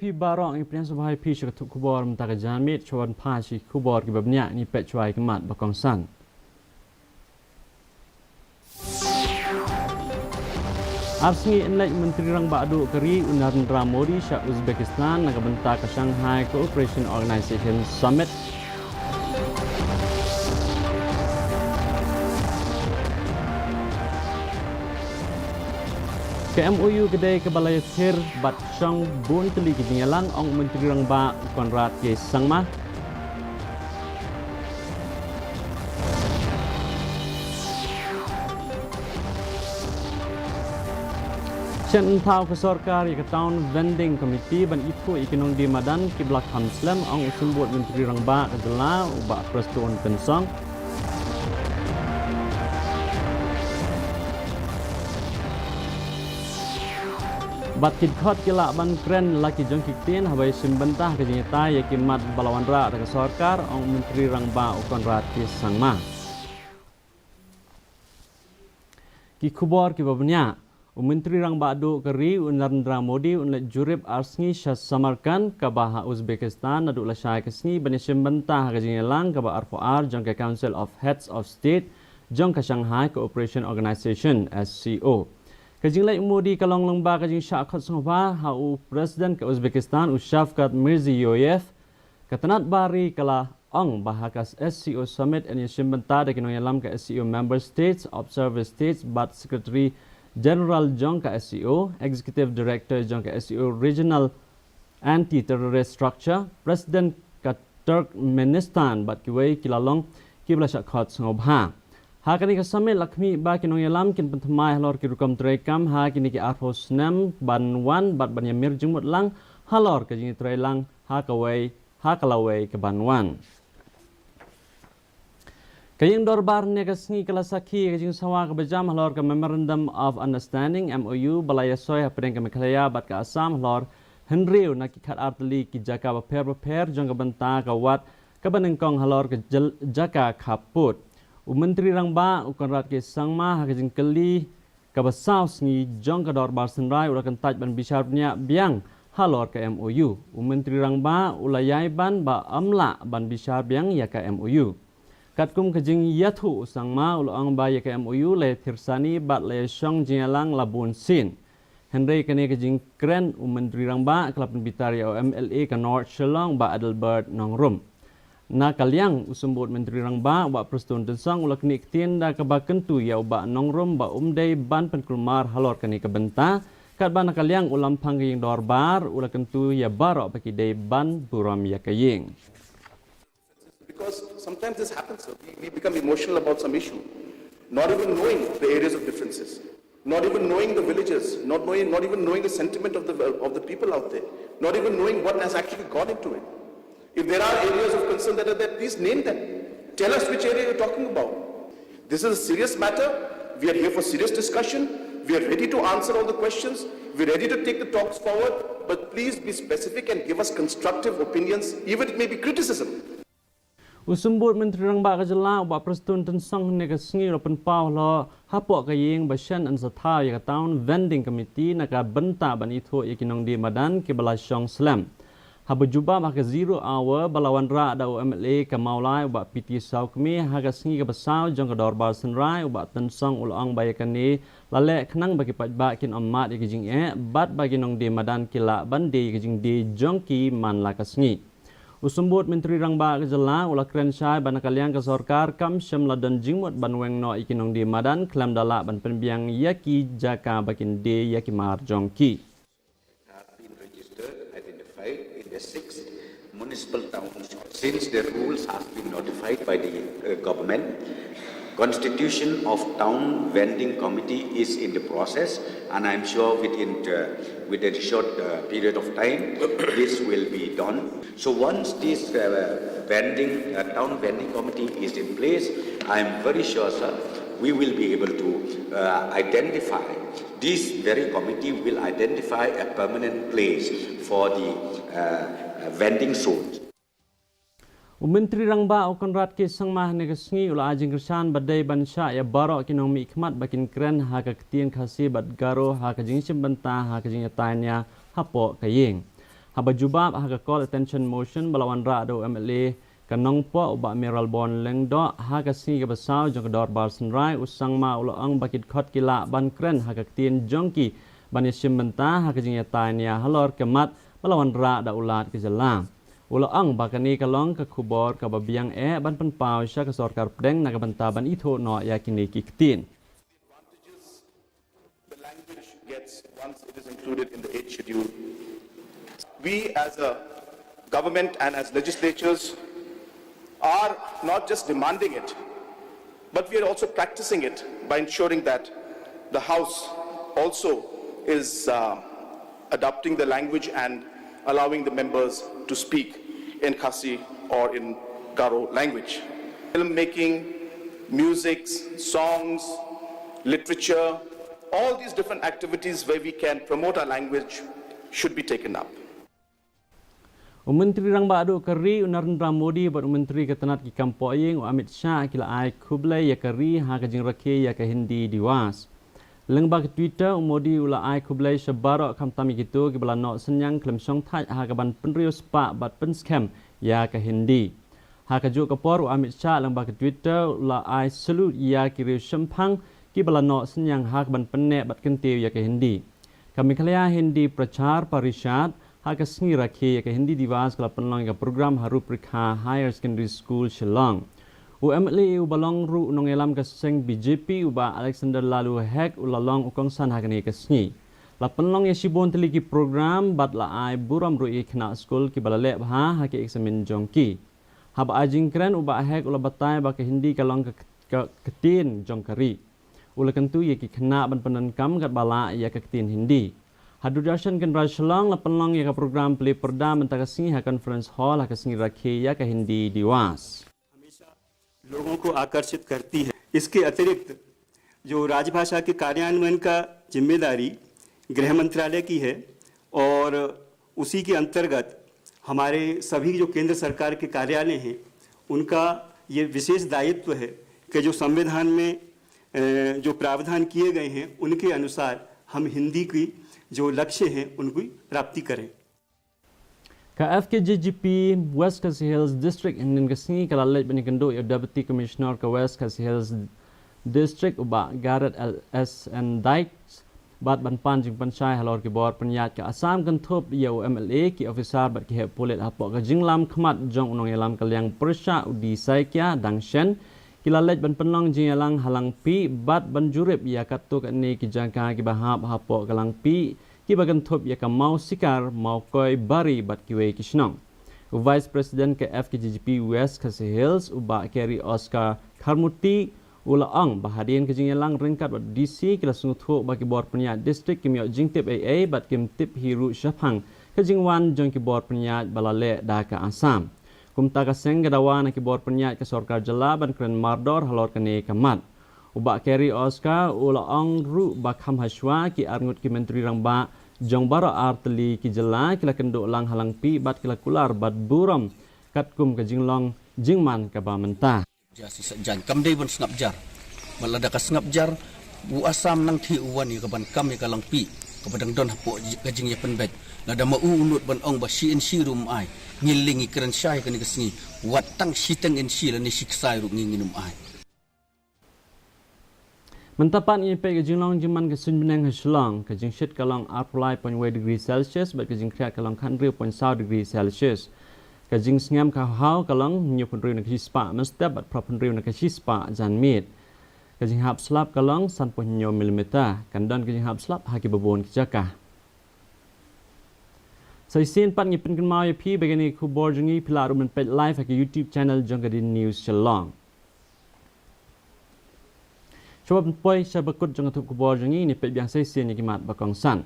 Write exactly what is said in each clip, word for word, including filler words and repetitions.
Phi baroh ngi pdiang sngewbha ïa phi sha ka thuk khubor mynta ka janmiet, shuwa ban phai sha ki khubor kiba bniah, ngi peit shuwa ïa ki mat ba kongsan. Ar sngi yn leit Myntri Rangbah Duh ka ri u Narendra Modi sha Uzbekistan na ka bynta ka Shanghai Cooperation Organization Summit. Ka M O U ka dei kaba la ïathir bad shong bun tylli ki jingïalang, ong u Myntri Rangbah u Conrad K Sangma. Shen yn thaw ka sorkar ïa ka Town Vending Committee ban ithuh ïa ki nongdie madan kiba la kham slem, ong u Symbud Myntri Rangbah ka jylla u Bah Prestone Tynsong. Bad ki dkhot ki lah ban kren la ki jong ki ktien haba ïashim bynta ha ka jingïatai ïa ki mat ba la wanrah da ka sorkar, ong u Myntri Rangbah u Conrad K Sangma. Ki khubor kiba bniah. U Myntri Rangbah Duh ka ri u Narendra Modi un leit jurip ar sngi sha Samarkand kaba ha Uzbekistan naduh lashai ka sngi ban ïashim bynta ha ka jingïalang kaba arphew ar jong ka Council of Heads of State jong ka Shanghai Cooperation Organization, S C O. Ka jingleit u Modi ka long lyngba ka jingshah khot sngewbha ha u President ka Uzbekistan u Shavkat Mirziyoyev. Ka tnat bar ri ka la ong ba ha ka S C O Summit yn ïashim bynta da ki nongïalam ka S C O Member States, Observer States bad Secretary General jong ka S C O, Executive Director jong ka S C O Regional Anti-Terrorist Structure, President ka Turkmenistan bad kiwei ki la long kiba la shah khot sngewbha. Ha kane ka summit la khmih ba ki nongïalam kin pynthymmai halor ki rukom treikam ha kine ki arphew snem ban wan bad ban ïamir jingmut lang halor ka jingïatreilang ha kawei ha ka lawei kaban wan. Ka ïing dorbar ne ka sngi ka la sakhi ka jingsawa kaba jam halor ka Memorandum of Understanding, M O U, ba la ïasoi hapdeng ka Meghalaya bad ka Assam halor hynriew na ki khatar tylli ki jaka bapher bapher jong ka bynta ka wat kaba nyngkong halor ka jaka khappud. U Myntri Rangbah u Conrad K Sangma ha ka jingkylli kaba saw sngi jong ka dorbar synrai u la kyntait ban bishar bniah biang halor ka M O U. U Myntri Rangbah u la ïai ban ba ym lah ban bishar biang ïa ka M O U. Katkum ka jingïathuh u Sangma u la ong ba ïa ka M O U la ïathir sani bad la ïashong jingïalang la bun sien. Hynrei kane ka jingkren u Myntri Rangbah ka la pynbitar ïa u M L A ka North Shillong Bah Adelbert Nongrum. Na ka liang u Symbud Myntri Rangbah Bah Prestone Tynsong u la knieh ktien da kaba kyntu ïa u Bah Nongrum ba um dei ban pynkulmar halor kane ka bynta, katba na ka liang u lamphang ka ïing dorbar u la kyntu ïa baroh ba ki dei ban burom ïa ka ïing. Because sometimes this happens, sir. We, we become emotional about some issue, not even knowing the areas of differences, not even knowing the villages, not knowing, not even knowing the sentiment of the, of the people out there, not even knowing what has actually gone into it. If there are areas of concern that are there, please name them. Tell us which area you're talking about. This is a serious matter. We are here for serious discussion. We are ready to answer all the questions. We're ready to take the talks forward. But please be specific and give us constructive opinions, even it may be criticism. U Symbud Myntri Rangbah ka jylla u Bah Prestone Tynsong hynne ka sngi u la pynpaw halor hapoh ka ïing ba shen yn sa thaw ïa ka Town Vending Committee na ka bynta ban ithuh ïa ki nongdie madan kiba la shong slem. Haba jubab ha ka zero hour ba la wanrah da u M L A ka Mawlai u Bah P T Sawkmie ha ka sngi kaba saw jong ka dorbar synrai u Bah Tynsong u la ong ba ïa kane la leh khnang ba ki paidbah kin ym mad ïa ki jingeh bad ba ki nongdie madan ki lah ban die ïa ki jingdie jong ki man la ka sngi. U Symbud Myntri Rangbah ka jylla u la kren shai ba na ka liang ka sorkar kam shym la don jingmut ban weng noh ïa ki nongdie madan khlem da lah ban pynbiang ïa ki jaka ba kin die ïa ki mar jong ki. Have been registered, identified in the six municipal towns. Since the rules have been notified by the uh, government, constitution of town vending committee is in the process, and I'm sure within uh, within a short uh, period of time, this will be done. So once this uh, vending uh, town vending committee is in place, I'm very sure, sir, we will be able to uh, identify. This very committee will identify a permanent place for the uh, vending zones. U Myntri Rangbah u Conrad K Sangma hynne ka sngi u la ai jingkyrshan ba dei ban shah ïa baroh ki nongmihkhmat ba kin kren ha ka ktien Khasi bad Garo ha ka jingshim bynta ha ka jingïatai nia hapoh ka ïing. Haba jubab ha ka call attention motion ba la wanrah da u M L A ka Nongpoh u Bah Mayralborn Lyngdoh ha ka sngi kaba saw jong ka dorbar synrai, u Sangma u la ong ba ki dkhot ki lah ban kren ha ka ktien jong ki ban ïashim bynta ha ka jingïatai nia halor ka mat ba la wanrah da u Lat ka jylla. U la ong ba kane ka long ka khubor kaba biang eh ban pynpaw sha ka sorkar pdeng na ka bynta ban ithuh noh ïa kine ki ktien. The language gets once it is included in the eighth schedule. We as a government and as legislatures are not just demanding it, but we are also practicing it by ensuring that the House also is uh, adopting the language and allowing the members to speak in Khasi or in Garo language. Filmmaking, music, songs, literature, all these different activities where we can promote our language should be taken up. U Myntri Rangbah Duh ka ri u Narendra Modi bad u Myntri ka tnat ki kam pohïing u Amit Shah ki la ai khublei ïa ka ri ha ka jingrakhe ïa ka Hindi Diwas. Lyngba ka Twitter, u Modi u la ai khublei sha baroh khamtam ïa kito kiba la noh synñiang khlem shongthait ha kaban pynriew spah bad pynskhem ïa ka Hindi. Ha kajuh ka por, u Amit Shah lyngba ka Twitter u la ai salute ïa ki riew shemphang kiba la noh synñiang ha kaban pynneh bad kyntiew ïa ka Hindi. Ka Meghalaya Hindi Prachar Parishad ha ka sngi rakhe ïa ka Hindi Diwas ka la pynlong ïa ka program ha Rup Rekha Higher Secondary School, Shillong. U M L A uba long ruh u nongïalam ka seng B J P u Bah Alexander Laloo Hek u la long u kongsan ha kane ka sngi. La pynlong ïa shibun tylli ki program bad la ai burom ruh ïa ki khynnah skul kiba la leh bha ha ki eksamin jong ki. Haba ai jingkren, u Bah Hek u la batai ba ka Hindi ka long ka, ka, ka ktien jong ka ri. U la kyntu ïa ki khynnah ban pyndonkam katba lah ïa ka ktien Hindi. Ha Doordarshan Kendra Shillong la pynlong ïa ka program plie parda mynta ka sngi ha Conference Hall ha ka sngi rakhe ïa ka Hindi Diwas. लोगों को आकर्षित करती है। इसके अतिरिक्त जो राजभाषा के कार्यान्वयन का जिम्मेदारी गृह मंत्रालय की है और उसी के अंतर्गत हमारे सभी जो केंद्र सरकार के कार्यालय हैं, उनका ये विशेष दायित्व है कि जो संविधान में जो प्रावधान किए गए हैं, उनके अनुसार हम हिंदी की जो लक्ष्य हैं, उनकी प्राप्ति करें। Ka F K G G P West Khasi Hills District hynnin ka sngi ka la leit ban ïakynduh ïa u Deputy Commissioner ka West Khasi Hills District u Bah Garod S N Dykes bad ban pan jingpynshai halor ki bor pynïaid ka Assam kynthup ïa u M L A, ki officer bad ki heh pulit hapoh ka jinglam khmat jong u nongïalam ka liang pyrshah u D Saikia Dangshen. Ki la leit ban pynlong jingïalang ha Langpih bad ban jurip ïa katto katne ki jaka kiba hap hapoh ka Langpih kiba kynthup ïa ka Mawsikar, Mawkoi, Bari bad kiwei ki shnong. U Vice President ka F K G G P West Khasi Hills u Bah Kerry Oscar Kharmurty u la ong ba hadien ka jingïalang ryngkat bad D C ki la sngewthuh ba ki bor pynïaid district kim ïoh jingtip ei ei bad kim tip hi ruh shaphang ka jingwan jong ki bor pynïaid ba la leh da ka Assam. Kumta ka seng ka dawa na ki bor pynïaid ka sorkar jylla ban kren mardor halor kane ka mat. U Bah Kerry Oscar u la ong ruh ba kham hashwa ki arngut ki Myntri Rangbah jong baroh ar tylli ki jylla ki la kynduh lang ha Langpih bad ki la kular bad burom katkum ka jinglong jingman kaba mynta. Jasi sa jan kam dei ban sngap jar. Bad lada ka sngap jar, u Assam nang thie u wan ïa ka ban kam ïa ka Langpih kaba dang don hapoh ka jingïapynbeit. Lada ma u u nud ban ong ba shi inshi ruh um ai, ngi lieng ngi kren shai kane ka sngi. Wat tang shiteng inshi lane shi ksai ruh ngi ngin um ai. Mynta pat ngin peit ka jinglong jingman ka suiñ bneng ha Shillong. Ka jingshit ka long arphew lai point wei degree Celsius bad ka jingkhriat ka long khathynriew point saw degree Celsius. Ka jingsngem ka haw ka long hynñiewphew hynriew na ka shispah mynstep bad phraphew hynriew na ka shispah janmiet. Ka jinghap slap ka long sanphew hynñiew millimeter. Kan don ka jinghap slap ha kiba bun ki jaka. Sa shisien pat ngi pynkynmaw ïa phi ba kine ki khubor jong ngi phi lah ruh ban peit live ha ka YouTube channel jong ka D N News Shillong. Shuwa ban poi sha ba kut jong ka thup khubor jong ngi, ngin peit biang sa shisien ïa ki mat ba kongsan.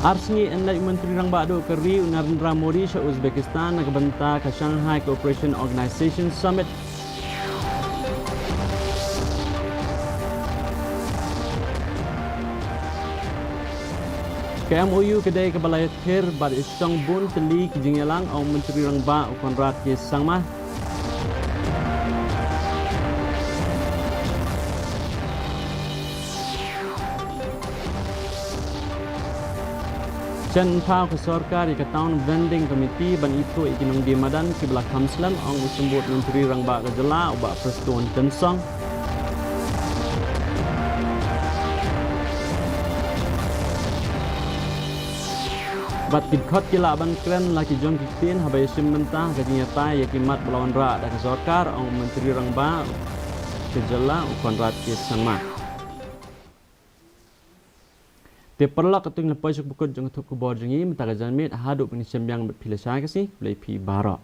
Ar sngi yn leit u Myntri Rangbah Duh ka ri u Narendra Modi sha Uzbekistan na ka bynta ka Shanghai Cooperation Organisation Summit. Ka M O U ka dei kaba la ïathir bad i shong bun tylli ki jingïalang, ong u Myntri Rangbah u Conrad K Sangma. Shen thaw ka sorkar ïa ka Town Vending Committee ban ithuh ïa ki nongdie madan kiba la kham slem, ong u Symbud Myntri Rangbah ka jylla u Bah Prestone Tynsong. Bad ki dkhot ki lah ban kren la ki jong ki ktien haba ïashim bynta ka jingïatai ïa ki mat ba la wanrah da ka sorkar, ong u Myntri Rangbah ka jylla u Conrad K Sangma. Te paralok, katto ngi la poi sha kaba kut jong ka thup khubor jong ngi mynta ka janmiet. Haduh ban ïashem biang bad phi lashai, khublei phi baroh.